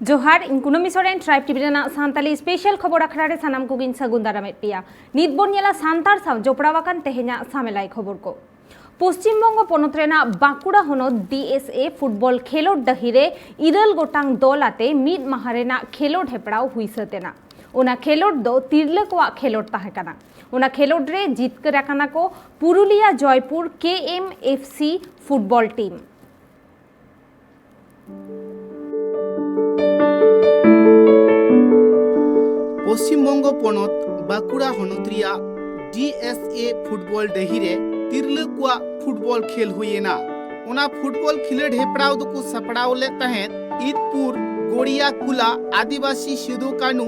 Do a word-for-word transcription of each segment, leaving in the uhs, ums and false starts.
ᱡᱚᱦᱟᱨ, ᱤᱧ ᱠᱩᱱᱟᱹᱢᱤ ᱥᱚᱨᱮᱱ, ᱴᱨᱟᱭᱤᱵᱽ ᱴᱤᱵᱷᱤ ᱨᱮᱱᱟᱜ ᱥᱟᱱᱛᱟᱞᱤ ᱥᱯᱮᱥᱟᱞ ᱠᱷᱚᱵᱚᱨ ᱟᱠᱷᱲᱟ ᱨᱮ ᱥᱟᱱᱟᱢ ᱠᱚᱜᱮᱧ ᱥᱟᱹᱜᱩᱱ ᱫᱟᱨᱟᱢᱮᱫ ᱯᱮᱭᱟ᱾ ᱱᱤᱛ ᱵᱚᱱ ᱧᱮᱞᱟ ᱥᱟᱱᱛᱟᱲ ᱥᱟᱶ ᱡᱚᱯᱲᱟᱣ ᱟᱠᱟᱱ ᱛᱮᱦᱮᱧᱟᱜ ᱥᱟᱢᱮᱞᱟᱭ ᱠᱷᱚᱵᱚᱨ ᱠᱚ᱾ ᱯᱚᱥᱪᱤᱢ ᱵᱚᱝᱜᱚ ᱯᱚᱱᱚᱛ ᱨᱮᱱᱟᱜ ᱵᱟᱸᱠᱩᱲᱟ ᱦᱚᱱᱚᱛ ᱰᱤ ᱮᱥ ᱮ ᱯᱷᱩᱴᱵᱚᱞ ᱠᱷᱮᱞᱳᱰ ᱰᱟᱹᱦᱤ ᱨᱮ ᱤᱨᱟᱹᱞ ᱜᱚᱴᱟᱝ ᱫᱚᱞ ᱟᱛᱮ ᱢᱤᱫ ᱢᱟᱦᱟ ᱨᱮᱱᱟᱜ ᱠᱷᱮᱞᱳᱰ ᱦᱮᱯᱨᱟᱣ ᱦᱩᱭ ᱥᱟᱹᱛ ᱮᱱᱟ᱾ ᱚᱱᱟ ᱠᱷᱮᱞᱳᱰ ᱫᱚ ᱛᱤᱨᱞᱟᱹ ᱠᱚᱣᱟᱜ ᱠᱷᱮᱞᱳᱰ ᱛᱟᱦᱮᱸ ᱠᱟᱱᱟ᱾ ᱚᱱᱟ ᱠᱷᱮᱞᱳᱰ ᱨᱮ ᱡᱤᱛᱠᱟᱹᱨ ᱟᱠᱟᱱᱟ ᱠᱚ ᱯᱩᱨᱩᱞᱤᱭᱟ ᱡᱚᱭᱯᱩᱨ ᱠᱮ M F C football team. Paschim Banga ᱯᱚᱱᱚᱛ ᱵᱟᱸᱠᱩᱲᱟ ᱦᱚᱱᱚᱛ ᱨᱮᱭᱟᱜ ᱰᱤ ᱮᱥ ᱮ ᱯᱷᱩᱴᱵᱚᱞ ᱰᱟᱹᱦᱤ ᱨᱮ ᱛᱤᱨᱞᱟᱹ ᱠᱚᱣᱟᱜ ᱯᱷᱩᱴᱵᱚᱞ ᱠᱷᱮᱞ ᱦᱩᱭ ᱮᱱᱟ᱾ ᱚᱱᱟ ᱯᱷᱩᱴᱵᱚᱞ ᱠᱷᱮᱞᱳᱰ ᱦᱮᱯᱨᱟᱣ ᱫᱚᱠᱚ ᱥᱟᱯᱲᱟᱣ ᱞᱮᱫ ᱛᱟᱦᱮᱸᱫ ᱤᱫᱽᱯᱩᱨ ᱜᱚᱲᱤᱭᱟ ᱠᱩᱞᱟ ᱟᱹᱫᱤᱵᱟᱹᱥᱤ ᱥᱤᱫᱩ ᱠᱟᱹᱱᱩ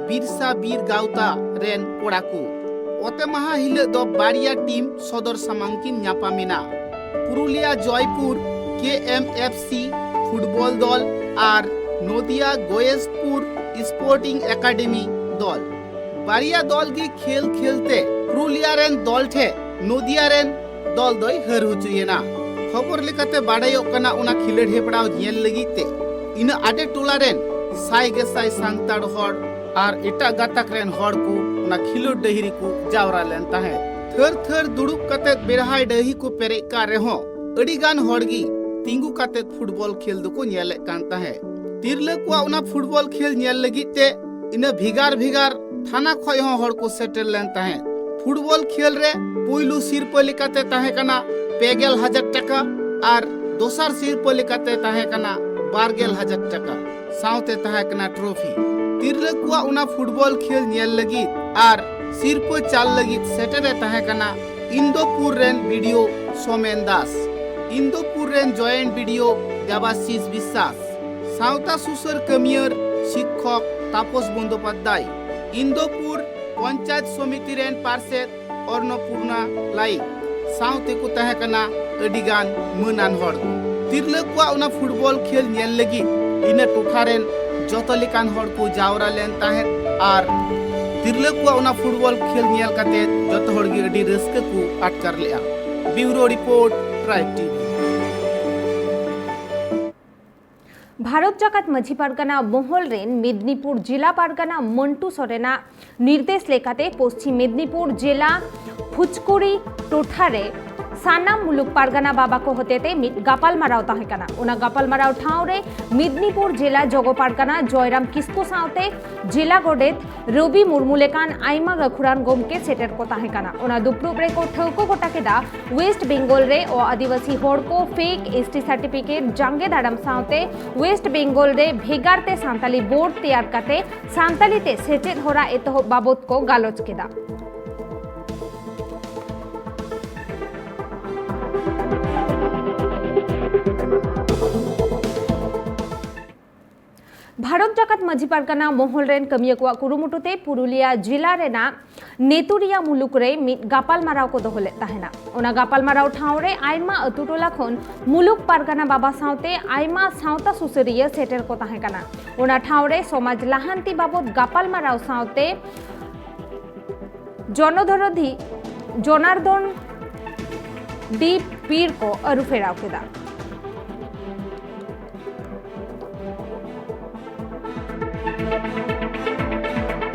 ᱵᱤᱨᱥᱟ ᱵᱤᱨ ᱜᱟᱶᱛᱟ ᱨᱮᱱ ᱠᱚᱲᱟ ᱠᱚ᱾ ᱚᱛᱮ ᱢᱟᱦᱟ ᱦᱤᱞᱳᱜ ᱫᱚ ᱵᱟᱨᱭᱟ ᱴᱤᱢ ᱥᱚᱫᱚᱨ ᱥᱟᱢᱟᱝ ᱠᱤᱱ ᱧᱟᱯᱟᱢ ᱮᱱᱟ, ᱯᱩᱨᱩᱞᱤᱭᱟ ᱡᱚᱭᱯᱩᱨ ᱠᱮ ᱮᱢ ᱮᱯᱷ ᱥᱤ ᱯᱷᱩᱴᱵᱚᱞ ᱫᱚᱞ ᱟᱨ ᱱᱚᱫᱤᱭᱟ ᱜᱚᱭᱮᱥᱯᱩᱨ ᱥᱯᱳᱨᱴᱤᱝ ᱮᱠᱟᱰᱮᱢᱤ ᱫᱚᱞ᱾ ᱵᱟᱨᱭᱟ ᱫᱚᱞ ᱜᱮ ᱠᱷᱮᱞ ᱠᱷᱮᱞ ᱛᱮ ᱯᱩᱨᱩᱞᱤᱭᱟ ᱨᱮᱱ ᱫᱚᱞ ᱴᱷᱮᱱ ᱱᱚᱫᱤᱭᱟ ᱨᱮᱱ ᱫᱚᱞ ᱫᱚᱭ ᱦᱟᱹᱨ ᱦᱚᱪᱚᱭᱮᱱᱟ᱾ ᱠᱷᱚᱵᱚᱨ ᱞᱮᱠᱟᱛᱮ ᱵᱟᱰᱟᱭᱚᱜ ᱠᱟᱱᱟ, ᱚᱱᱟ ᱠᱷᱮᱞᱳᱰ ᱦᱮᱯᱨᱟᱣ ᱧᱮᱞ ᱞᱟᱹᱜᱤᱫ ᱛᱮ ᱤᱱᱟᱹ ᱟᱰᱮ ᱴᱚᱞᱟ ᱨᱮᱱ ᱥᱟᱭ ᱜᱮᱥᱟᱭ ᱥᱟᱱᱛᱟᱲ ᱦᱚᱲ ᱟᱨ ᱮᱴᱟᱜ ᱜᱟᱛᱟᱠ ᱨᱮᱱ ᱦᱚᱲ ᱠᱚ ᱚᱱᱟ ᱠᱷᱮᱞᱳᱰ ᱰᱟᱹᱦᱤ ᱨᱮᱠᱚ ᱡᱟᱣᱨᱟ ᱞᱮᱱ ᱛᱟᱦᱮᱸᱫ᱾ ᱛᱷᱟᱹᱨ ᱛᱷᱟᱹᱨ ᱫᱩᱲᱩᱵ ᱠᱟᱛᱮᱫ ᱵᱮᱲᱦᱟᱭ ᱰᱟᱹᱦᱤ ᱠᱚ ᱯᱮᱨᱮᱡ ᱠᱟᱜ ᱨᱮᱦᱚᱸ, ᱟᱹᱰᱤ ᱜᱟᱱ ᱦᱚᱲ ᱜᱮ ᱛᱤᱸᱜᱩ ᱠᱟᱛᱮᱫ ᱯᱷᱩᱴᱵᱚᱞ ᱠᱷᱮᱞ ᱫᱚᱠᱚ ᱧᱮᱞᱮᱫ ᱠᱟᱱ ᱛᱟᱦᱮᱸᱫ᱾ ᱛᱤᱨᱞᱟᱹ ᱠᱚᱣᱟᱜ ᱚᱱᱟ ᱯᱷᱩᱴᱵᱚᱞ ᱠᱷᱮᱞ ᱧᱮᱞ ᱞᱟᱹᱜᱤᱫ ᱛᱮ ᱤᱱᱟᱹ ᱵᱷᱮᱜᱟᱨ ᱵᱷᱮᱜᱟᱨ ᱛᱷᱟᱱᱟ ᱠᱷᱚᱱ ᱦᱚᱸ ᱦᱚᱲ ᱠᱚ ᱥᱮᱴᱮᱨ ᱞᱮᱱ ᱛᱟᱦᱮᱸᱫ᱾ ᱯᱷᱩᱴᱵᱚᱞ ᱠᱷᱮᱞ ᱨᱮ ᱯᱩᱭᱞᱩ ᱥᱤᱨᱯᱟᱹ ᱞᱮᱠᱟᱛᱮ ᱛᱟᱦᱮᱸ ᱠᱟᱱᱟ ᱯᱮ ᱜᱮᱞ ᱦᱟᱡᱟᱨ ᱴᱟᱠᱟ ᱟᱨ ᱫᱚᱥᱟᱨ ᱥᱤᱨᱯᱟᱹ ᱞᱮᱠᱟᱛᱮ ᱛᱟᱦᱮᱸ ᱠᱟᱱᱟ ᱵᱟᱨ ᱜᱮᱞ ᱦᱟᱡᱟᱨ ᱴᱟᱠᱟ᱾ ᱥᱟᱶᱛᱮ ᱛᱟᱦᱮᱸ ᱠᱟᱱᱟ ᱴᱨᱚᱯᱷᱤ᱾ ᱛᱤᱨᱞᱟᱹ ᱠᱚᱣᱟᱜ ᱚᱱᱟ ᱯᱷᱩᱴᱵᱚᱞ ᱠᱷᱮᱞ ᱧᱮᱞ ᱞᱟᱹᱜᱤᱫ ᱟᱨ ᱥᱤᱨᱯᱟᱹ ᱪᱟᱞ ᱞᱟᱹᱜᱤᱫ ᱥᱮᱴᱮᱨ ᱮ ᱛᱟᱦᱮᱸ ᱠᱟᱱᱟ ᱤᱱᱫᱚᱯᱩᱨ ᱨᱮᱱ ᱵᱤ ᱰᱤ ᱳ ᱥᱳᱢᱮᱱ ᱫᱟᱥ, ᱤᱱᱫᱚᱯᱩᱨ ᱨᱮᱱ ᱡᱚᱭᱮᱱᱴ ᱵᱤ ᱰᱤ ᱳ ᱫᱮᱵᱟᱥᱤᱥ ᱵᱤᱥᱥᱟᱥ, ᱥᱟᱶᱛᱟ ᱥᱩᱥᱟᱹᱨ ᱠᱟᱹᱢᱤᱭᱟᱹ ᱥᱤᱠᱠᱷᱚᱠ ᱛᱟᱯᱚᱥ ᱵᱚᱱᱫᱳᱯᱟᱫᱽᱫᱟᱭ, ᱤᱱᱫᱚᱯᱩᱨ ᱯᱚᱧᱪᱟᱭᱮᱛ ᱥᱚᱢᱤᱛᱤ ᱨᱮᱱ ᱯᱟᱨᱥᱮᱛ ᱚᱨᱱᱚᱯᱩᱨᱱᱟ ᱞᱟᱭᱤ, ᱥᱟᱶ ᱛᱮᱠᱚ ᱛᱟᱦᱮᱸ ᱠᱟᱱᱟ ᱟᱹᱰᱤ ᱜᱟᱱ ᱢᱟᱹᱱᱟᱱ ᱦᱚᱲ᱾ ᱛᱤᱨᱞᱟᱹ ᱠᱚᱣᱟᱜ ᱚᱱᱟ ᱯᱷᱩᱴᱵᱚᱞ ᱠᱷᱮᱞ ᱧᱮᱞ ᱞᱟᱹᱜᱤᱫ ᱤᱱᱟᱹ ᱴᱚᱴᱷᱟ ᱨᱮᱱ ᱡᱚᱛᱚ ᱞᱮᱠᱟᱱ ᱦᱚᱲ ᱠᱚ ᱡᱟᱣᱨᱟ ᱞᱮᱱ ᱛᱟᱦᱮᱸᱫ ᱟᱨ ᱛᱤᱨᱞᱟᱹ ᱠᱚᱣᱟᱜ ᱚᱱᱟ ᱯᱷᱩᱴᱵᱚᱞ ᱠᱷᱮᱞ ᱧᱮᱞ ᱠᱟᱛᱮ ᱡᱚᱛᱚ ᱦᱚᱲ ᱜᱮ ᱟᱹᱰᱤ ᱨᱟᱹᱥᱠᱟᱹ ᱠᱚ ᱟᱴᱠᱟᱨ ᱞᱮᱫᱼᱟ᱾ ᱵᱤᱭᱩᱨᱳ ᱨᱤᱯᱳᱨᱴ, ᱴᱨᱟᱭᱤᱵᱽ ᱴᱤ ᱵᱷᱤ᱾ ᱵᱷᱟᱨᱚᱛ ᱡᱟᱠᱟᱛ ᱢᱟᱹᱡᱷᱤ ᱯᱟᱨᱜᱟᱱᱟ ᱢᱚᱦᱚᱞ ᱨᱮᱱ ᱢᱮᱫᱽᱱᱤᱯᱩᱨ ᱡᱤᱞᱟ ᱯᱟᱨᱜᱟᱱᱟ ᱢᱚᱱᱴᱩ ᱥᱚᱨᱮᱱᱟᱜ ᱱᱤᱨᱫᱮᱥ ᱞᱮᱠᱟᱛᱮ ᱯᱚᱥᱪᱤᱢ ᱢᱮᱫᱽᱱᱤᱯᱩᱨ ᱡᱤᱞᱟ ᱯᱷᱩᱪᱠᱩᱲᱤ ᱴᱚᱴᱷᱟ ᱨᱮ ᱥᱟᱱᱟᱢ ᱢᱩᱞᱩᱠ ᱯᱟᱨᱜᱟᱱᱟ ᱵᱟᱵᱟ ᱠᱚ ᱦᱚᱛᱮᱛᱮ ᱢᱤᱫ ᱜᱟᱯᱟᱞᱢᱟᱨᱟᱣ ᱛᱟᱦᱮᱸ ᱠᱟᱱᱟ᱾ ᱚᱱᱟ ᱜᱟᱯᱟᱞᱢᱟᱨᱟᱣ ᱴᱷᱟᱶ ᱨᱮ ᱢᱮᱫᱽᱱᱤᱯᱩᱨ ᱡᱤᱞᱟ ᱡᱚᱜᱚ ᱯᱟᱨᱜᱟᱱᱟ ᱡᱚᱭᱨᱟᱢ ᱠᱤᱥᱠᱩ ᱥᱟᱶᱛᱮ ᱡᱤᱞᱟ ᱜᱚᱰᱮᱛ ᱨᱚᱵᱤ ᱢᱩᱨᱢᱩ ᱞᱮᱠᱟᱱ ᱟᱭᱢᱟ ᱜᱟᱹᱠᱷᱩᱲᱟᱱ ᱜᱚᱢᱠᱮ ᱥᱮᱴᱮᱨ ᱠᱚ ᱛᱟᱦᱮᱸ ᱠᱟᱱᱟ᱾ ᱚᱱᱟ ᱫᱩᱯᱲᱩᱵ ᱨᱮᱠᱚ ᱴᱷᱟᱹᱣᱠᱟᱹ ᱜᱚᱴᱟ ᱠᱮᱫᱟ, ᱳᱭᱮᱥᱴ ᱵᱮᱝᱜᱚᱞ ᱨᱮ ᱚ ᱟᱹᱫᱤᱵᱟᱹᱥᱤ ᱦᱚᱲ ᱠᱚ ᱯᱷᱮᱠ ᱮᱥ ᱴᱤ ᱥᱟᱨᱴᱤᱯᱷᱤᱠᱮᱴ ᱡᱟᱸᱜᱮ ᱫᱟᱨᱟᱢ ᱥᱟᱶᱛᱮ ᱳᱭᱮᱥᱴ ᱵᱮᱝᱜᱚᱞ ᱨᱮ ᱵᱷᱮᱜᱟᱨ ᱛᱮ ᱥᱟᱱᱛᱟᱞᱤ ᱵᱳᱨᱰ ᱛᱮᱭᱟᱨ ᱠᱟᱛᱮ ᱥᱟᱱᱛᱟᱞᱤ ᱛᱮ ᱥᱮᱪᱮᱫ ᱦᱚᱨᱟ ᱮᱛᱚᱦᱚᱵ ᱵᱟᱵᱚᱛ ᱠᱚ ᱜᱟᱞᱚᱪ ᱠᱮᱫᱟ᱾ ᱵᱷᱟᱨᱚᱛ ᱡᱟᱠᱟᱛ ᱢᱟᱹᱡᱷᱤ ᱯᱟᱨᱜᱟᱱᱟ ᱢᱚᱦᱚᱞ ᱨᱮᱱ ᱠᱟᱹᱢᱤᱭᱟᱹ ᱠᱚᱣᱟᱜ ᱠᱩᱨᱩᱢᱩᱴᱩ ᱛᱮ ᱯᱩᱨᱩᱞᱤᱭᱟ ᱡᱤᱞᱟ ᱨᱮᱱᱟᱜ ᱱᱮᱛᱩᱨᱤᱭᱟ ᱢᱩᱞᱩᱠ ᱨᱮ ᱢᱤᱫ ᱜᱟᱯᱟᱞᱢᱟᱨᱟᱣ ᱠᱚ ᱫᱚᱦᱚ ᱞᱮᱫ ᱛᱟᱦᱮᱱᱟ᱾ ᱚᱱᱟ ᱜᱟᱯᱟᱞᱢᱟᱨᱟᱣ ᱴᱷᱟᱶ ᱨᱮ ᱟᱭᱢᱟ ᱟᱹᱛᱩ ᱴᱚᱞᱟ ᱠᱷᱚᱱ ᱢᱩᱞᱩᱠ ᱯᱟᱨᱜᱟᱱᱟ ᱵᱟᱵᱟ ᱥᱟᱶᱛᱮ ᱟᱭᱢᱟ ᱥᱟᱶᱛᱟ ᱥᱩᱥᱟᱹᱨᱤᱭᱟᱹ ᱥᱮᱴᱮᱨ ᱠᱚ ᱛᱟᱦᱮᱸ ᱠᱟᱱᱟ᱾ ᱚᱱᱟ ᱴᱷᱟᱶ ᱨᱮ ᱥᱚᱢᱟᱡᱽ ᱞᱟᱦᱟᱱᱛᱤ ᱵᱟᱵᱚᱛ ᱜᱟᱯᱟᱞᱢᱟᱨᱟᱣ ᱥᱟᱶᱛᱮ ᱡᱚᱱᱚᱫᱷᱚᱨᱚᱫᱷᱤ ᱡᱚᱱᱟᱨᱫᱚᱱ ᱰᱤ ᱯᱤᱲ ᱠᱚ ᱟᱹᱨᱩ ᱯᱷᱮᱨᱟᱣ ᱠᱮᱫᱟ᱾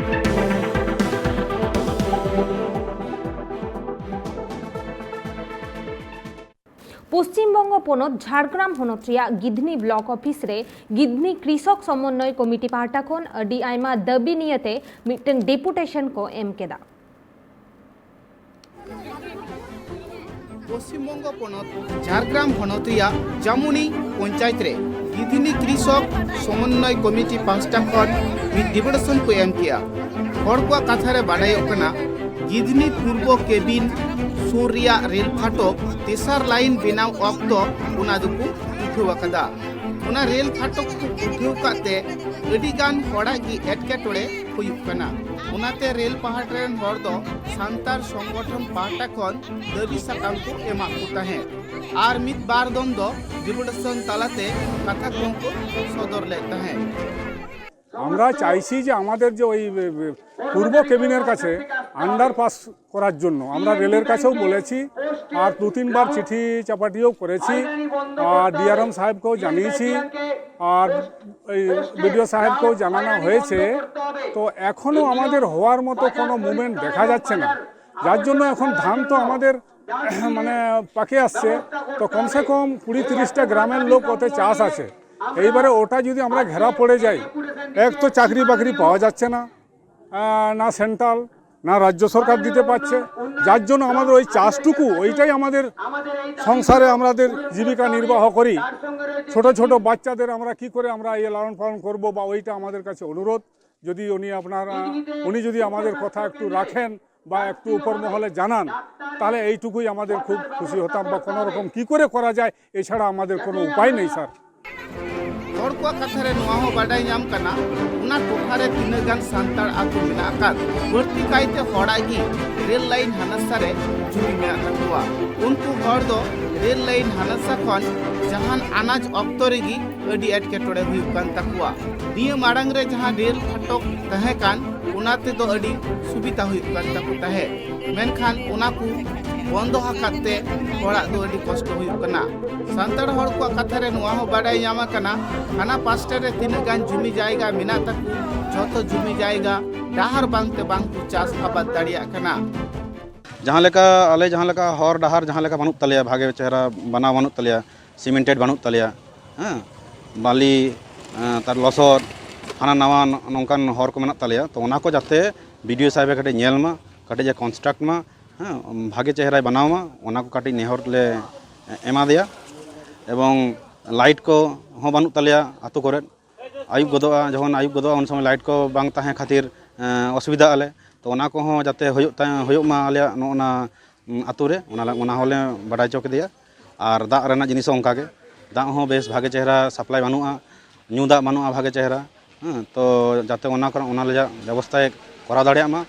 ᱯᱚᱥᱪᱤᱢ ᱵᱚᱝᱜᱚ ᱯᱚᱱᱚᱛ ᱡᱷᱟᱲᱜᱨᱟᱢ ᱦᱚᱱᱚᱛ ᱨᱮᱭᱟᱜ ᱜᱤᱫᱷᱱᱤ ᱵᱞᱚᱠ ᱚᱯᱷᱤᱥ ᱨᱮ ᱜᱤᱫᱷᱱᱤ ᱠᱨᱤᱥᱚᱠ ᱥᱚᱢᱚᱱᱱᱚᱭ ᱠᱚᱢᱤᱴᱤ ᱯᱟᱦᱴᱟ ᱠᱷᱚᱱ ᱟᱹᱰᱤ ᱟᱭᱢᱟ ᱫᱟᱹᱵᱤ ᱱᱤᱭᱟᱹᱛᱮ ᱢᱤᱫᱴᱟᱝ ᱰᱮᱯᱩᱴᱮᱥᱚᱱ ᱠᱚ ᱮᱢ ᱠᱮᱫᱟ᱾ ᱯᱚᱥᱪᱤᱢ ᱵᱚᱝᱜᱚ ᱯᱚᱱᱚᱛ ᱡᱷᱟᱲᱜᱨᱟᱢ ᱦᱚᱱᱚᱛ ᱨᱮᱭᱟᱜ ᱡᱟᱢᱩᱱᱤ ᱯᱚᱧᱪᱟᱭᱮᱛ ᱨᱮ ᱜᱤᱫᱷᱱᱤ ᱠᱨᱤᱥᱚᱠ ᱥᱚᱢᱚᱱᱱᱚᱭ ᱠᱚᱢᱤᱴᱤ ᱯᱟᱦᱴᱟ ᱠᱷᱚᱱ ᱢᱤᱫ ᱰᱮᱯᱩᱴᱮᱥᱚᱱ ᱠᱚ ᱮᱢ ᱠᱮᱫᱼᱟ᱾ ᱦᱚᱲ ᱠᱚᱣᱟᱜ ᱠᱟᱛᱷᱟ ᱨᱮ ᱵᱟᱰᱟᱭᱚᱜ ᱠᱟᱱᱟ, ᱜᱤᱫᱷᱱᱤ ᱯᱩᱨᱵᱚ ᱠᱮᱵᱤᱱ ᱥᱩᱨ ᱨᱮᱭᱟᱜ ᱨᱮᱞ ᱯᱷᱟᱴᱚᱠ ᱛᱮᱥᱟᱨ ᱞᱟᱭᱤᱱ ᱵᱮᱱᱟᱣ ᱚᱠᱛᱚ ᱚᱱᱟ ᱫᱚᱠᱚ ᱩᱴᱷᱟᱹᱣ ᱟᱠᱟᱫᱟ᱾ ᱚᱱᱟ ᱨᱮᱞ ᱯᱷᱟᱴᱚᱠ ᱠᱚ ᱩᱴᱷᱟᱹᱣ ᱠᱟᱜ ᱛᱮ ᱟᱹᱰᱤ ᱜᱟᱱ ᱦᱚᱲᱟᱜ ᱜᱮ ᱮᱴᱠᱮᱴᱚᱬᱮ ᱦᱩᱭᱩᱜ ᱠᱟᱱᱟ᱾ ᱚᱱᱟᱛᱮ ᱨᱮᱞ ᱯᱟᱦᱴᱟ ᱨᱮᱱ ᱦᱚᱲ ᱫᱚ ᱥᱟᱱᱛᱟᱲ ᱥᱚᱝᱜᱚᱴᱷᱚᱱ ᱯᱟᱦᱴᱟ ᱠᱷᱚᱱ ᱫᱟᱹᱵᱤ ᱥᱟᱠᱟᱢ ᱠᱚ ᱮᱢᱟᱜ ᱠᱚ ᱛᱟᱦᱮᱸᱫ ᱟᱨ ᱢᱤᱫ ᱵᱟᱨ ᱫᱚᱢ ᱫᱚ ᱰᱮᱯᱩᱴᱮᱥᱚᱱ ᱛᱟᱞᱟᱛᱮ ᱠᱟᱛᱷᱟ ᱠᱚᱦᱚᱸ ᱠᱚ ᱥᱚᱫᱚᱨ ᱞᱮᱫ ᱛᱟᱦᱮᱸᱫ᱾ আমরা চাইছি যে আমাদের যে ওই, এ, এ, পূর্ব কেবিনের কাছে আন্ডারপাস করার জন্য আমরা রেলের কাছেও বলেছি, আর দু তিনবার চিঠি চাপাটিও করেছি, আর ডিআরএম সাহেবকেও জানিয়েছি, আর এই বিডিও সাহেবকেও জানানো হয়েছে। তো এখনও আমাদের হওয়ার মতো কোনো মুভমেন্ট দেখা যাচ্ছে না, যার জন্য এখন ধান তো আমাদের মানে পাকে আসছে। তো কমসে কম কুড়ি তিরিশটা গ্রামের লোক ওতে চাষ আছে। এইবারে ওটা যদি আমরা ঘেরা পড়ে যাই, এক তো চাকরি বাকরি পাওয়া যাচ্ছে না, আহ, না সেন্ট্রাল, না রাজ্য সরকার দিতে পারছে, যার জন্য আমাদের ওই চাষটুকু, ওইটাই আমাদের সংসারে আমাদের জীবিকা নির্বাহ করি। ছোট ছোট বাচ্চাদের আমরা কি করে আমরা এই লালন পালন করব, বা ওইটা আমাদের কাছে অনুরোধ। যদি উনি আপনারা, উনি যদি আমাদের কথা একটু রাখেন বা একটু উপর মহলে জানান, তাহলে এইটুকুই আমাদের খুব খুশি হতাম, বা কোনো রকম কি করে করা যায়, এছাড়া আমাদের কোনো উপায় নেই স্যার। ᱦᱚᱲ ᱠᱚᱣᱟᱜ ᱠᱟᱛᱷᱟ ᱨᱮ ᱱᱚᱣᱟ ᱦᱚᱸ ᱵᱟᱰᱟᱭ ᱧᱟᱢ ᱠᱟᱱᱟ, ᱚᱱᱟ ᱴᱚᱴᱷᱟ ᱨᱮ ᱛᱤᱱᱟᱹᱜ ᱜᱟᱱ ᱥᱟᱱᱛᱟᱲ ᱟᱹᱛᱩ ᱢᱮᱱᱟᱜ ᱟᱠᱟᱫ, ᱵᱟᱹᱲᱛᱤ ᱠᱟᱭᱛᱮ ᱦᱚᱲᱟᱜ ᱜᱮ ᱨᱮᱞ ᱞᱟᱭᱤᱱ ᱦᱟᱱᱟᱥᱟ ᱨᱮ ᱡᱩᱢᱤ ᱢᱮᱱᱟᱜ ᱛᱟᱠᱚᱣᱟ᱾ ᱩᱱᱠᱩ ᱦᱚᱲ ᱫᱚ ᱨᱮᱞ ᱞᱟᱭᱤᱱ ᱦᱟᱱᱟᱥᱟ ᱠᱷᱚᱱ ᱡᱟᱦᱟᱱ ᱟᱱᱟᱡ ᱚᱠᱛᱚ ᱨᱮᱜᱮ ᱟᱹᱰᱤ ᱮᱴᱠᱮᱴᱚᱬᱮ ᱦᱩᱭᱩᱜ ᱠᱟᱱ ᱛᱟᱠᱚᱣᱟ᱾ ᱱᱤᱭᱟᱹ ᱢᱟᱲᱟᱝ ᱨᱮ ᱡᱟᱦᱟᱸ ᱨᱮᱞ ᱯᱷᱟᱴᱚᱠ ᱛᱟᱦᱮᱸ ᱠᱟᱱ, ᱚᱱᱟ ᱛᱮᱫᱚ ᱟᱹᱰᱤ ᱥᱩᱵᱤᱫᱷᱟ ᱦᱩᱭᱩᱜ ᱠᱟᱱ ᱛᱟᱠᱚ ᱛᱟᱦᱮᱸᱫ, ᱢᱮᱱᱠᱷᱟᱱ ᱚᱱᱟ ᱠᱚ ᱵᱚᱱᱫᱚ ᱟᱠᱟᱫ ᱛᱮ ᱦᱚᱲᱟᱜ ᱫᱚ ᱟᱹᱰᱤ ᱠᱚᱥᱴᱚ ᱦᱩᱭᱩᱜ ᱠᱟᱱᱟ᱾ ᱥᱟᱱᱛᱟᱲ ᱦᱚᱲ ᱠᱚᱣᱟᱜ ᱠᱟᱛᱷᱟ ᱨᱮ ᱱᱚᱣᱟ ᱦᱚᱸ ᱵᱟᱰᱟᱭ ᱧᱟᱢ ᱟᱠᱟᱱᱟ, ᱦᱟᱱᱟ ᱯᱟᱥᱴᱟ ᱨᱮ ᱛᱤᱱᱟᱹᱜ ᱜᱟᱱ ᱡᱩᱢᱤ ᱡᱟᱭᱜᱟ ᱢᱮᱱᱟᱜ ᱛᱟᱠᱚ, ᱡᱷᱚᱛᱚ ᱡᱩᱢᱤ ᱡᱟᱭᱜᱟ ᱰᱟᱦᱟᱨ ᱵᱟᱝᱛᱮ ᱵᱟᱝ ᱠᱚ ᱪᱟᱥ ᱟᱵᱟᱫ ᱫᱟᱲᱮᱭᱟᱜ ᱠᱟᱱᱟ᱾ ᱡᱟᱦᱟᱸ ᱞᱮᱠᱟ ᱟᱞᱮ ᱡᱟᱦᱟᱸ ᱞᱮᱠᱟ ᱦᱚᱨ ᱰᱟᱦᱟᱨ ᱡᱟᱦᱟᱸ ᱞᱮᱠᱟ ᱵᱟᱹᱱᱩᱜ ᱛᱟᱞᱮᱭᱟ, ᱵᱷᱟᱜᱮ ᱪᱮᱦᱨᱟ ᱵᱟᱱᱟᱣ ᱵᱟᱹᱱᱩᱜ ᱛᱟᱞᱮᱭᱟ, ᱥᱤᱢᱮᱱᱴᱮᱰ ᱵᱟᱹᱱᱩᱜ ᱛᱟᱞᱮᱭᱟ, ᱦᱮᱸ, ᱵᱟᱞᱤ, ᱮᱸ, ᱛᱟᱨ ᱞᱚᱥᱚᱫ, ᱦᱟᱱᱟ ᱱᱟᱣᱟ ᱱᱚ-, ᱱᱚᱝᱠᱟᱱ ᱦᱚᱨ ᱠᱚ ᱢᱮᱱᱟᱜ ᱛᱟᱞᱮᱭᱟ᱾ ᱛᱚ ᱚᱱᱟ ᱠᱚ ᱡᱟᱛᱮ ᱵᱤᱰᱤᱳ ᱥᱟᱦᱮᱵᱮ ᱠᱟᱹᱴᱤᱡ ᱧᱮᱞ ᱢᱟ, ᱠᱟᱹᱴᱤᱡ ᱮ ᱠᱚᱱᱥᱴᱨᱟᱠᱴ ᱢᱟ, ᱦᱮᱸ, ᱵᱷᱟᱜᱮ ᱪᱮᱦᱨᱟᱭ ᱵᱟᱱᱟᱣ ᱢᱟ, ᱚᱱᱟ ᱠᱚ ᱠᱟᱹᱴᱤᱡ ᱱᱮᱦᱚᱨ ᱞᱮ ᱮᱢᱟ ᱫᱮᱭᱟ᱾ ᱮᱵᱚᱝ ᱞᱟᱭᱤᱴ ᱠᱚ ᱦᱚᱸ ᱵᱟᱹᱱᱩᱜ ᱛᱟᱞᱮᱭᱟ ᱟᱛᱳ ᱠᱚᱨᱮ᱾ ᱟᱹᱭᱩᱵ ᱜᱚᱫᱚᱜᱼᱟ, ᱡᱚᱠᱷᱚᱱ ᱟᱹᱭᱩᱵ ᱜᱚᱫᱚᱜᱼᱟ ᱩᱱ ᱥᱚᱢᱚᱭ ᱞᱟᱭᱤᱴ ᱠᱚ ᱵᱟᱝ ᱛᱟᱦᱮᱸ ᱠᱷᱟᱹᱛᱤᱨ, ᱮᱸ, ᱚᱥᱩᱵᱤᱫᱷᱟᱜ ᱟᱞᱮ᱾ ᱛᱚ ᱚᱱᱟ ᱠᱚᱦᱚᱸ ᱡᱟᱛᱮ ᱦᱩᱭᱩᱜ ᱛᱟ-, ᱦᱩᱭᱩᱜ ᱢᱟ ᱟᱞᱮᱭᱟᱜ ᱱᱚᱜᱼᱚ ᱱᱟ, ᱩᱸ, ᱟᱛᱳ ᱨᱮ, ᱚᱱᱟ ᱞᱮ, ᱚᱱᱟ ᱦᱚᱸᱞᱮ ᱵᱟᱰᱟᱭ ᱦᱚᱪᱚ ᱠᱮᱫᱮᱭᱟ᱾ ᱟᱨ ᱫᱟᱜ ᱨᱮᱱᱟᱜ ᱡᱤᱱᱤᱥ ᱦᱚᱸ ᱚᱱᱠᱟ ᱜᱮ, ᱫᱟᱜ ᱦᱚᱸ ᱵᱮᱥ ᱵᱷᱟᱜᱮ ᱪᱮᱦᱨᱟ ᱥᱟᱯᱞᱟᱭ ᱵᱟᱹᱱᱩᱜᱼᱟ, ᱧᱩ ᱫᱟᱜ ᱵᱟᱹᱱᱩᱜᱼᱟ ᱵᱷᱟᱜᱮ ᱪᱮᱦᱨᱟ, ᱦᱮᱸ᱾ ᱛᱚ ᱡᱟᱛᱮ ᱚᱱᱟ ᱠᱚᱨᱮ, ᱚᱱᱟ ᱨᱮᱭᱟᱜ ᱵᱮᱵᱚᱥᱛᱷᱟᱭ ᱠᱚᱨᱟᱣ ᱫᱟᱲᱮᱭᱟᱜ ᱢᱟ,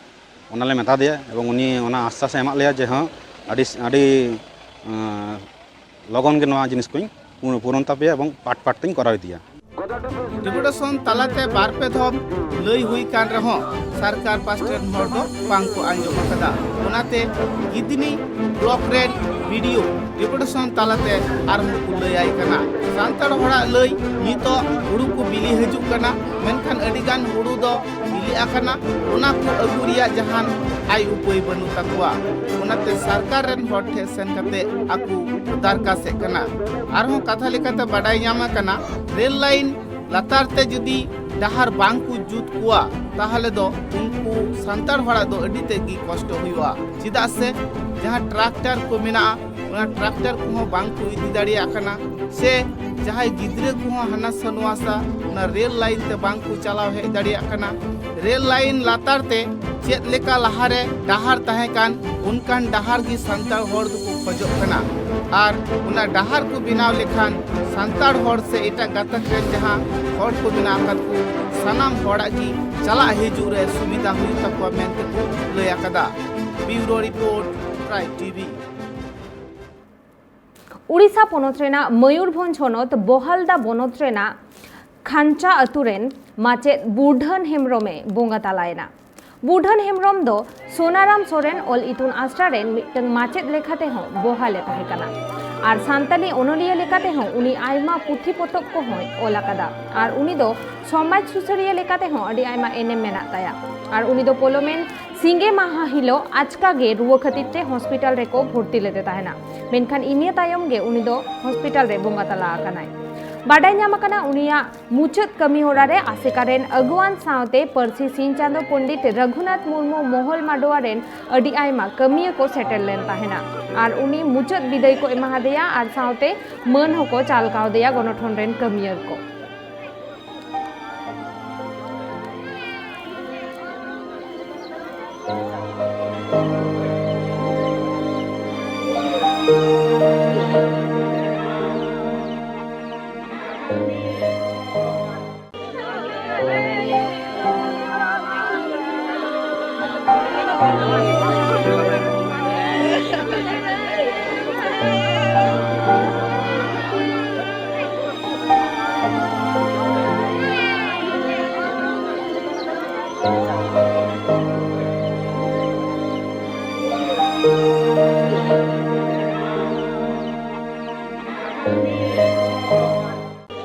ᱚᱱᱟ ᱞᱮ ᱢᱮᱛᱟ ᱫᱮᱭᱟ᱾ ᱮᱵᱚᱝ ᱩᱱᱤ ᱚᱱᱟ ᱟᱥᱥᱟᱥ ᱮ ᱮᱢᱟᱜ ᱞᱮᱭᱟ ᱡᱮ ᱦᱚᱸ ᱟᱹᱰᱤ, ᱟᱹᱰᱤ, ᱮᱸ, ᱞᱚᱜᱚᱱ ᱜᱮ ᱱᱚᱣᱟ ᱡᱤᱱᱤᱥ ᱠᱚᱧ ᱯᱩᱨᱚᱱ ᱛᱟᱯᱮᱭᱟ ᱮᱵᱚᱝ ᱯᱟᱴ ᱯᱟᱴ ᱛᱮᱧ ᱠᱚᱨᱟᱣ ᱤᱫᱤᱭᱟ᱾ ᱰᱮᱯᱩᱴᱮᱥᱚᱱ ᱛᱟᱞᱟᱛᱮ ᱵᱟᱨ ᱯᱮ ᱫᱷᱚᱢ ᱞᱟᱹᱭ ᱦᱩᱭ ᱠᱟᱱ ᱨᱮᱦᱚᱸ ᱥᱚᱨᱠᱟᱨ ᱯᱟᱥᱴᱟ ᱨᱮᱱ ᱦᱚᱲ ᱫᱚ ᱵᱟᱝ ᱠᱚ ᱟᱸᱡᱚᱢ ᱟᱠᱟᱫᱟ᱾ ᱚᱱᱟᱛᱮ ᱜᱤᱫᱽᱱᱤ ᱵᱞᱚᱠ ᱨᱮᱱ ᱵᱤᱰᱤᱳ ᱰᱮᱯᱩᱴᱮᱥᱚᱱ ᱛᱟᱞᱟᱛᱮ ᱟᱨᱦᱚᱸ ᱠᱚ ᱞᱟᱹᱭ ᱟᱭ ᱠᱟᱱᱟ᱾ ᱥᱟᱱᱛᱟᱲ ᱦᱚᱲᱟᱜ ᱞᱟᱹᱭ, ᱱᱤᱛᱚᱜ ᱦᱩᱲᱩ ᱠᱚ ᱵᱤᱞᱤ ᱦᱤᱡᱩᱜ ᱠᱟᱱᱟ, ᱢᱮᱱᱠᱷᱟᱱ ᱟᱹᱰᱤ ᱜᱟᱱ ᱦᱩᱲᱩ ᱫᱚ ᱵᱤᱞᱤ ᱟᱠᱟᱱᱟ, ᱚᱱᱟ ᱠᱚ ᱟᱹᱜᱩ ᱨᱮᱭᱟᱜ ᱡᱟᱦᱟᱱ ᱟᱭ ᱩᱯᱟᱹᱭ ᱵᱟᱹᱱᱩᱜ ᱛᱟᱠᱚᱣᱟ᱾ ᱚᱱᱟᱛᱮ ᱥᱚᱨᱠᱟᱨ ᱨᱮᱱ ᱦᱚᱲ ᱴᱷᱮᱱ ᱥᱮᱱ ᱠᱟᱛᱮ ᱟᱠᱚ ᱫᱟᱨᱠᱟᱥᱮᱫ ᱠᱟᱱᱟ᱾ ᱟᱨᱦᱚᱸ ᱠᱟᱛᱷᱟ ᱞᱮᱠᱟᱛᱮ ᱵᱟᱰᱟᱭ ᱧᱟᱢ ᱟᱠᱟᱱᱟ, ᱨᱮᱞ ᱞᱟᱭᱤᱱ ᱞᱟᱛᱟᱨ ᱛᱮ ᱡᱩᱫᱤ ᱰᱟᱦᱟᱨ ᱵᱟᱝ ᱠᱚ ᱡᱩᱛ ᱠᱚᱣᱟ, ᱛᱟᱦᱚᱞᱮ ᱫᱚ ᱩᱱᱠᱩ ᱥᱟᱱᱛᱟᱲ ᱦᱚᱲᱟᱜ ᱫᱚ ᱟᱹᱰᱤ ᱛᱮᱫ ᱜᱮ ᱠᱚᱥᱴᱚ ᱦᱩᱭᱩᱜᱼᱟ᱾ ᱪᱮᱫᱟᱜ ᱥᱮ ᱡᱟᱦᱟᱸ ᱴᱨᱟᱠᱴᱟᱨ ᱠᱚ ᱢᱮᱱᱟᱜᱼᱟ, ᱚᱱᱟ ᱴᱨᱟᱠᱴᱟᱨ ᱠᱚᱦᱚᱸ ᱵᱟᱝ ᱠᱚ ᱤᱫᱤ ᱫᱟᱲᱮᱭᱟᱜ ᱠᱟᱱᱟ, ᱥᱮ ᱡᱟᱦᱟᱸᱭ ᱜᱤᱫᱽᱨᱟᱹ ᱠᱚᱦᱚᱸ ᱦᱟᱱᱟ ᱥᱟ ᱱᱚᱣᱟ ᱥᱟ ᱚᱱᱟ ᱨᱮᱞ ᱞᱟᱭᱤᱱ ᱛᱮ ᱵᱟᱝ ᱠᱚ ᱪᱟᱞᱟᱣ ᱦᱮᱡ ᱫᱟᱲᱮᱭᱟᱜ ᱠᱟᱱᱟ᱾ ᱨᱮᱞ ᱞᱟᱭᱤᱱ ᱞᱟᱛᱟᱨ ᱛᱮ ᱪᱮᱫ ᱞᱮᱠᱟ ᱞᱟᱦᱟᱨᱮ ᱰᱟᱦᱟᱨ ᱛᱟᱦᱮᱸ ᱠᱟᱱ, ᱚᱱᱠᱟᱱ ᱰᱟᱦᱟᱨ ᱜᱮ ᱥᱟᱱᱛᱟᱲ ᱦᱚᱲ ᱫᱚᱠᱚ ᱠᱷᱚᱡᱚᱜ ᱠᱟᱱᱟ᱾ ᱟᱨ ᱚᱱᱟ ᱰᱟᱦᱟᱨ ᱠᱚ ᱵᱮᱱᱟᱣ ᱞᱮᱠᱷᱟᱱ ᱥᱟᱱᱛᱟᱲ ᱦᱚᱲ ᱥᱮ ᱮᱴᱟᱜ ᱜᱟᱛᱟᱠ ᱨᱮᱱ ᱡᱟᱦᱟᱸ ᱦᱚᱲ ᱠᱚ ᱢᱮᱱᱟᱜ ᱟᱠᱟᱫ ᱠᱚ, ᱥᱟᱱᱟᱢ ᱦᱚᱲᱟᱜ ᱜᱮ ᱪᱟᱞᱟᱜ ᱦᱤᱡᱩᱜ ᱨᱮ ᱥᱩᱵᱤᱫᱷᱟ ᱦᱩᱭᱩᱜ ᱛᱟᱠᱚᱣᱟ ᱢᱮᱱᱛᱮ ᱠᱚ ᱞᱟᱹᱭ ᱟᱠᱟᱫᱟ᱾ ᱵᱤᱭᱩᱨᱳ ᱨᱤᱯᱳᱨᱴ, ᱴᱨᱟᱭᱤᱵᱽ ᱴᱤᱵᱷᱤ᱾ ᱩᱲᱤᱥᱥᱟ ᱯᱚᱱᱚᱛ ᱨᱮᱱᱟᱜ ᱢᱚᱭᱩᱨᱵᱷᱚᱸᱡᱽ ᱦᱚᱱᱚᱛ ᱵᱚᱦᱟᱞᱫᱟ ᱵᱚᱱᱚᱛ ᱨᱮᱱᱟᱜ ᱠᱷᱟᱧᱪᱟ ᱟᱹᱛᱩ ᱨᱮᱱ ᱢᱟᱪᱮᱫ ᱵᱩᱰᱷᱟᱹᱱ ᱦᱮᱢᱵᱽᱨᱚᱢᱮ ᱵᱚᱸᱜᱟ ᱛᱟᱞᱟᱭᱮᱱᱟ᱾ ᱵᱩᱰᱷᱟᱹᱱ ᱦᱮᱢᱵᱽᱨᱚᱢ ᱫᱚ ᱥᱳᱱᱟᱨᱟᱢ ᱥᱚᱨᱮᱱ ᱚᱞ ᱤᱛᱩᱱ ᱟᱥᱲᱟ ᱨᱮᱱ ᱢᱤᱫᱴᱟᱝ ᱢᱟᱪᱮᱫ ᱞᱮᱠᱟᱛᱮ ᱦᱚᱸ ᱵᱚᱦᱟᱞ ᱮ ᱛᱟᱦᱮᱸ ᱠᱟᱱᱟ᱾ ᱟᱨ ᱥᱟᱱᱛᱟᱞᱤ ᱚᱱᱚᱞᱤᱭᱟᱹ ᱞᱮᱠᱟᱛᱮ ᱦᱚᱸ ᱩᱱᱤ ᱟᱭᱢᱟ ᱯᱩᱛᱷᱤ ᱯᱚᱛᱚᱵ ᱠᱚᱦᱚᱸᱭ ᱚᱞ ᱟᱠᱟᱫᱟ᱾ ᱟᱨ ᱩᱱᱤ ᱫᱚ ᱥᱚᱢᱟᱡᱽ ᱥᱩᱥᱟᱹᱨᱤᱭᱟᱹ ᱞᱮᱠᱟᱛᱮ ᱦᱚᱸ ᱟᱹᱰᱤ ᱟᱭᱢᱟ ᱮᱱᱮᱢ ᱢᱮᱱᱟᱜ ᱛᱟᱭᱟ᱾ ᱟᱨ ᱩᱱᱤ ᱫᱚ ᱯᱚᱞᱚᱢᱮᱱ ᱥᱤᱸᱜᱮ ᱢᱟᱦᱟ ᱦᱤᱞᱳᱜ ᱟᱪᱠᱟ ᱜᱮ ᱨᱩᱣᱟᱹ ᱠᱷᱟᱹᱛᱤᱨ ᱛᱮ ᱦᱚᱥᱯᱤᱴᱟᱞ ᱨᱮᱠᱚ ᱵᱷᱚᱨᱛᱤ ᱞᱮᱫᱮ ᱛᱟᱦᱮᱱᱟ᱾ ᱢᱮᱱᱠᱷᱟᱱ ᱤᱱᱟᱹ ᱛᱟᱭᱚᱢ ᱜᱮ ᱩᱱᱤ ᱫᱚ ᱦᱚᱥᱯᱤᱴᱟᱞ ᱨᱮ ᱵᱚᱸᱜᱟ ᱛᱟᱞᱟ ᱟᱠᱟᱱᱟᱭ᱾ ᱵᱟᱰᱟᱭ ᱧᱟᱢ ᱟᱠᱟᱱᱟ, ᱩᱱᱤᱭᱟᱜ ᱢᱩᱪᱟᱹᱫ ᱠᱟᱹᱢᱤ ᱦᱚᱨᱟ ᱨᱮ ᱟᱥᱮᱠᱟ ᱨᱮᱱ ᱟᱹᱜᱩᱣᱟᱱ ᱥᱟᱶᱛᱮ ᱯᱟᱹᱨᱥᱤ ᱥᱤᱧ ᱪᱟᱸᱫᱚ ᱯᱚᱱᱰᱤᱛ ᱨᱟᱹᱜᱷᱩᱱᱟᱛᱷ ᱢᱩᱨᱢᱩ ᱢᱚᱦᱚᱞ ᱢᱟᱰᱣᱟ ᱨᱮᱱ ᱟᱹᱰᱤ ᱟᱭᱢᱟ ᱠᱟᱹᱢᱤᱭᱟᱹ ᱠᱚ ᱥᱮᱴᱮᱨ ᱞᱮᱱ ᱛᱟᱦᱮᱱᱟ᱾ ᱟᱨ ᱩᱱᱤ ᱢᱩᱪᱟᱹᱫ ᱵᱤᱫᱟᱹᱭ ᱠᱚ ᱮᱢᱟ ᱦᱟᱫᱮᱭᱟ ᱟᱨ ᱥᱟᱶᱛᱮ ᱢᱟᱹᱱ ᱦᱚᱸᱠᱚ ᱪᱟᱞ ᱠᱟᱣᱫᱮᱭᱟ ᱜᱚᱱᱚᱴᱷᱚᱱ ᱨᱮᱱ ᱠᱟᱹᱢᱤᱭᱟᱹ ᱠᱚ᱾ ᱟᱥᱟᱢ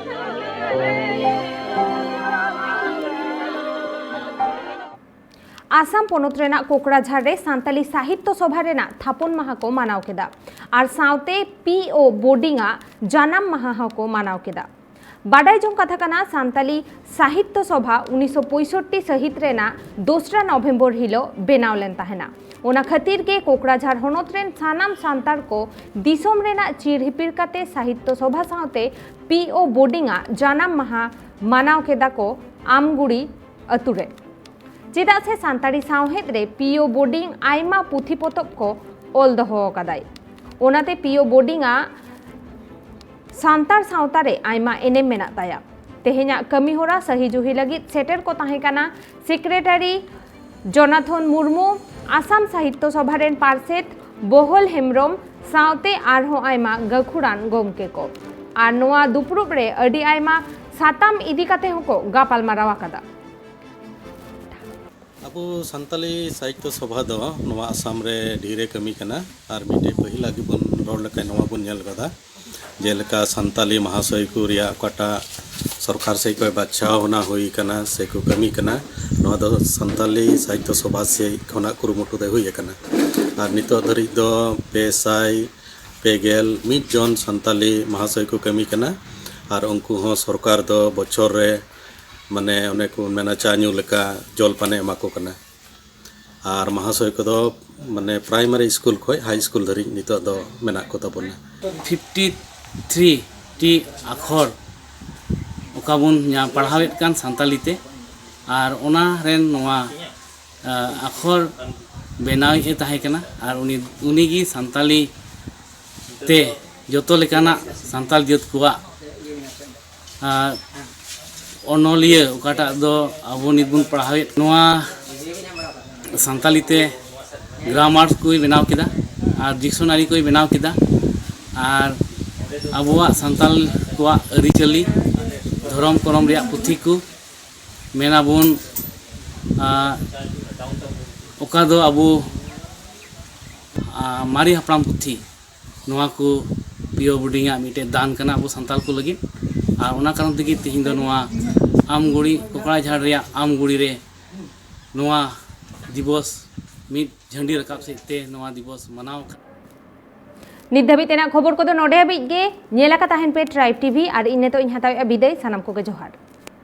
ᱯᱚᱱᱚᱛ ᱨᱮᱱᱟᱜ ᱠᱳᱠᱲᱟᱡᱷᱟᱲ ᱨᱮ ᱥᱟᱱᱛᱟᱞᱤ ᱥᱟᱦᱤᱛᱛᱚ ᱥᱚᱵᱷᱟ ᱨᱮᱱᱟᱜ ᱛᱷᱟᱯᱚᱱ ᱢᱟᱦᱟ ᱠᱚ ᱢᱟᱱᱟᱣ ᱠᱮᱫᱟ ᱟᱨ ᱥᱟᱶᱛᱮ ᱯᱤ ᱳ ᱵᱳᱰᱤᱝ ᱟᱜ ᱡᱟᱱᱟᱢ ᱢᱟᱦᱟ ᱦᱚᱸᱠᱚ ᱢᱟᱱᱟᱣ ᱠᱮᱫᱟ᱾ ᱵᱟᱰᱟᱭ ᱡᱚᱝ ᱠᱟᱛᱷᱟ ᱠᱟᱱᱟ, ᱥᱟᱱᱛᱟᱞᱤ ᱥᱟᱦᱤᱛᱛᱚ ᱥᱚᱵᱷᱟ ᱩᱱᱤᱥᱥᱚ ᱯᱚᱸᱭᱥᱚᱴᱴᱤ ᱥᱟᱹᱦᱤᱛ ᱨᱮᱱᱟᱜ ᱫᱚᱥᱨᱟ ᱱᱚᱵᱷᱮᱢᱵᱚᱨ ᱦᱤᱞᱳᱜ ᱵᱮᱱᱟᱣ ᱞᱮᱱ ᱛᱟᱦᱮᱱᱟ᱾ ᱚᱱᱟ ᱠᱷᱟᱹᱛᱤᱨ ᱜᱮ ᱠᱳᱠᱲᱟᱡᱷᱟᱲ ᱦᱚᱱᱚᱛ ᱨᱮᱱ ᱥᱟᱱᱟᱢ ᱥᱟᱱᱛᱟᱲ ᱠᱚ ᱫᱤᱥᱚᱢ ᱨᱮᱱᱟᱜ ᱪᱤᱨ ᱦᱤᱯᱤᱲ ᱠᱟᱛᱮ ᱥᱟᱦᱤᱛᱛᱚ ᱥᱚᱵᱷᱟ ᱥᱟᱶᱛᱮ ᱯᱤ ᱳ ᱵᱳᱰᱤᱝ ᱟᱜ ᱡᱟᱱᱟᱢ ᱢᱟᱦᱟ ᱢᱟᱱᱟᱣ ᱠᱮᱫᱟ ᱠᱚ ᱟᱢᱜᱩᱲᱤ ᱟᱹᱛᱩ ᱨᱮ᱾ ᱪᱮᱫᱟᱜ ᱥᱮ ᱥᱟᱱᱛᱟᱲᱤ ᱥᱟᱶᱦᱮᱫ ᱨᱮ ᱯᱤ ᱳ ᱵᱳᱰᱤᱝ ᱟᱭᱢᱟ ᱯᱩᱛᱷᱤ ᱯᱚᱛᱚᱵ ᱠᱚ ᱚᱞ ᱫᱚᱦᱚ ᱟᱠᱟᱫᱟᱭ᱾ ᱚᱱᱟᱛᱮ ᱯᱤ ᱳ ᱵᱳᱰᱤᱝ ᱟᱜ ᱥᱟᱱᱛᱟᱲ ᱥᱟᱶᱛᱟ ᱨᱮ ᱟᱭᱢᱟ ᱮᱱᱮᱢ ᱢᱮᱱᱟᱜ ᱛᱟᱭᱟ᱾ ᱛᱮᱦᱮᱧᱟᱜ ᱠᱟᱹᱢᱤ ᱦᱚᱨᱟ ᱥᱟᱹᱦᱤ ᱡᱩᱦᱤ ᱞᱟᱹᱜᱤᱫ ᱥᱮᱴᱮᱨ ᱠᱚ ᱛᱟᱦᱮᱸ ᱠᱟᱱᱟ ᱥᱮᱠᱨᱮᱴᱟᱨᱤ ᱡᱚᱱᱟᱛᱷᱚᱱ ᱢᱩᱨᱢᱩ, ᱟᱥᱟᱢ ᱥᱟᱦᱤᱛᱛᱚ ᱥᱚᱵᱷᱟ ᱨᱮᱱ ᱯᱟᱨᱥᱮᱛ ᱵᱚᱦᱚᱞ ᱦᱮᱢᱵᱨᱚᱢ ᱥᱟᱶᱛᱮ ᱟᱨᱦᱚᱸ ᱟᱭᱢᱟ ᱜᱟᱹᱠᱷᱩᱲᱟᱱ ᱜᱚᱢᱠᱮ ᱠᱚ᱾ ᱟᱨ ᱱᱚᱣᱟ ᱫᱩᱯᱲᱩᱵ ᱨᱮ ᱟᱹᱰᱤ ᱟᱭᱢᱟ ᱥᱟᱛᱟᱢ ᱤᱫᱤ ᱠᱟᱛᱮ ᱦᱚᱸᱠᱚ ᱜᱟᱯᱟᱞᱢᱟᱨᱟᱣ ᱟᱠᱟᱫᱟ᱾ ᱟᱵᱚ ᱥᱟᱱᱛᱟᱞᱤ ᱥᱟᱦᱤᱛᱛᱚ ᱥᱚᱵᱷᱟ ᱫᱚ ᱱᱚᱣᱟ ᱟᱥᱟᱢ ᱨᱮ ᱰᱷᱮᱨᱮ ᱠᱟᱹᱢᱤ ᱠᱟᱱᱟ᱾ ᱟᱨ ᱢᱤᱫᱴᱮᱡ ᱯᱟᱹᱦᱤᱞᱟᱜ ᱜᱮᱵᱚᱱ ᱨᱚᱲ ᱞᱮᱠᱷᱟᱱ ᱱᱚᱣᱟ ᱵᱚᱱ ᱧᱮᱞ ᱠᱟᱫᱟ, ᱡᱮᱞᱮᱠᱟ ᱥᱟᱱᱛᱟᱞᱤ ᱢᱟᱦᱟᱥᱚᱭ ᱠᱚ ᱨᱮᱭᱟᱜ ᱚᱠᱟᱴᱟᱜ ᱥᱚᱨᱠᱟᱨ ᱥᱮᱫ ᱠᱷᱚᱱ ᱵᱟᱪᱷᱟᱣ ᱚᱱᱟ ᱦᱩᱭ ᱠᱟᱱᱟ ᱥᱮ ᱠᱚ ᱠᱟᱹᱢᱤ ᱠᱟᱱᱟ, ᱱᱚᱣᱟ ᱫᱚ ᱥᱟᱱᱛᱟᱞᱤ ᱥᱟᱦᱤᱛᱛᱚ ᱥᱚᱵᱷᱟ ᱥᱮᱫ ᱠᱷᱚᱱᱟᱜ ᱠᱩᱨᱩᱢᱩᱴᱩ ᱫᱚ ᱦᱩᱭ ᱟᱠᱟᱱᱟ᱾ ᱟᱨ ᱱᱤᱛᱚᱜ ᱫᱷᱟᱹᱨᱤᱡ ᱫᱚ ᱯᱮ ᱥᱟᱭ ᱯᱮ ᱜᱮᱞ ᱢᱤᱫ ᱡᱚᱱ ᱥᱟᱱᱛᱟᱞᱤ ᱢᱟᱦᱟᱥᱚᱭ ᱠᱚ ᱠᱟᱹᱢᱤ ᱠᱟᱱᱟ᱾ ᱟᱨ ᱩᱱᱠᱩ ᱦᱚᱸ ᱥᱚᱨᱠᱟᱨ ᱫᱚ ᱵᱚᱪᱷᱚᱨ ᱨᱮ, ᱢᱟᱱᱮ, ᱚᱱᱮ ᱠᱚ ᱢᱮᱱᱟ, ᱪᱟ ᱧᱩ ᱞᱮᱠᱟ ᱡᱚᱞᱯᱟᱱᱮ ᱮᱢᱟ ᱠᱚ ᱠᱟᱱᱟ᱾ ᱟᱨ ᱢᱟᱦᱟᱥᱚᱭ ᱠᱚᱫᱚ, ᱢᱟᱱᱮ, ᱯᱨᱟᱭᱢᱟᱨᱤ ᱥᱠᱩᱞ ᱠᱷᱚᱱ ᱦᱟᱭ ᱥᱠᱩᱞ ᱫᱷᱟᱹᱨᱤᱡ ᱱᱤᱛᱚᱜ ᱫᱚ ᱢᱮᱱᱟᱜ ᱠᱚ ᱛᱟᱵᱚᱱᱟ᱾ ᱯᱷᱤᱯᱴᱤ ᱛᱷᱨᱤ ᱴᱤ ᱟᱠᱷᱚᱨ ᱚᱠᱟ ᱵᱚᱱ ᱧᱟᱢ ᱯᱟᱲᱦᱟᱣᱮᱫ ᱠᱟᱱ ᱥᱟᱱᱛᱟᱞᱤ ᱛᱮ, ᱟᱨ ᱚᱱᱟ ᱨᱮᱱ ᱱᱚᱣᱟ, ᱟ, ᱟᱠᱷᱚᱨ ᱵᱮᱱᱟᱣᱤᱡ ᱮ ᱛᱟᱦᱮᱸ ᱠᱟᱱᱟ᱾ ᱟᱨ ᱩᱱᱤ, ᱩᱱᱤᱜᱮ ᱥᱟᱱᱛᱟᱞᱤ ᱛᱮ ᱡᱚᱛᱚ ᱞᱮᱠᱟᱱᱟᱜ ᱥᱟᱱᱛᱟᱲ ᱡᱟᱹᱛ ᱠᱚᱣᱟᱜ, ᱟ, ᱚᱱᱚᱞᱤᱭᱟᱹ ᱚᱠᱟᱴᱟᱜ ᱫᱚ ᱟᱵᱚ ᱱᱤᱛ ᱵᱚᱱ ᱯᱟᱲᱦᱟᱣᱮᱫ, ᱱᱚᱣᱟ ᱥᱟᱱᱛᱟᱞᱤ ᱛᱮ ᱜᱨᱟᱢᱟᱨ ᱠᱚᱭ ᱵᱮᱱᱟᱣ ᱠᱮᱫᱟ ᱟᱨ ᱰᱤᱠᱥᱚᱱᱟᱨᱤ ᱠᱚᱭ ᱵᱮᱱᱟᱣ ᱠᱮᱫᱟ᱾ ᱟᱨ ᱟᱵᱚᱣᱟᱜ ᱥᱟᱱᱛᱟᱞ ᱠᱚᱣᱟᱜ ᱟᱹᱨᱤᱪᱟᱹᱞᱤ, ᱫᱷᱚᱨᱚᱢ ᱠᱚᱨᱚᱢ ᱨᱮᱭᱟᱜ ᱯᱩᱛᱷᱤ ᱠᱚ ᱢᱮᱱᱟᱵᱚᱱ, ᱟ, ᱚᱠᱟ ᱫᱚ ᱟᱵᱚ ᱟᱨ ᱢᱟᱨᱮ ᱦᱟᱯᱲᱟᱢ ᱯᱩᱛᱷᱤ, ᱱᱚᱣᱟ ᱠᱚ ᱯᱤ ᱳ ᱵᱳᱨᱰᱤᱝ ᱟᱜ ᱢᱤᱫᱴᱮᱱ ᱫᱟᱱ ᱠᱟᱱᱟ ᱟᱵᱚ ᱥᱟᱱᱛᱟᱲ ᱠᱚ ᱞᱟᱹᱜᱤᱫ᱾ ᱟᱨ ᱚᱱᱟ ᱠᱟᱨᱚᱱ ᱛᱮᱜᱮ ᱛᱮᱦᱮᱧ ᱫᱚ ᱱᱚᱣᱟ ᱟᱢᱜᱩᱲᱤ, ᱠᱚᱠᱲᱟᱡᱷᱟᱲ ᱨᱮᱭᱟᱜ ᱟᱢᱜᱩᱲᱤ ᱨᱮ ᱱᱚᱣᱟ ᱫᱤᱵᱚᱥ ᱢᱤᱫ ᱡᱷᱟᱹᱱᱰᱤ ᱨᱟᱠᱟᱵ ᱥᱮᱫ ᱛᱮ ᱱᱚᱣᱟ ᱫᱤᱵᱚᱥ ᱢᱟᱱᱟᱣ ᱠᱟᱱᱟ᱾ ᱱᱤᱛ ᱫᱷᱟᱹᱵᱤᱡ ᱛᱮᱱᱟᱜ ᱠᱷᱚᱵᱚᱨ ᱠᱚᱫᱚ ᱱᱚᱰᱮ ᱦᱟᱹᱵᱤᱡ ᱜᱮ᱾ ᱧᱮᱞ ᱟᱠᱟ ᱛᱟᱦᱮᱱ ᱯᱮ ᱴᱨᱟᱭᱤᱵᱽ ᱴᱤᱵᱷᱤ ᱟᱨ ᱤᱧ ᱱᱤᱛᱚᱜ ᱤᱧ ᱦᱟᱛᱟᱣᱮᱫᱼᱟ ᱵᱤᱫᱟᱹᱭ᱾ ᱥᱟᱱᱟᱢ ᱠᱚᱜᱮ ᱡᱚᱦᱟᱨ᱾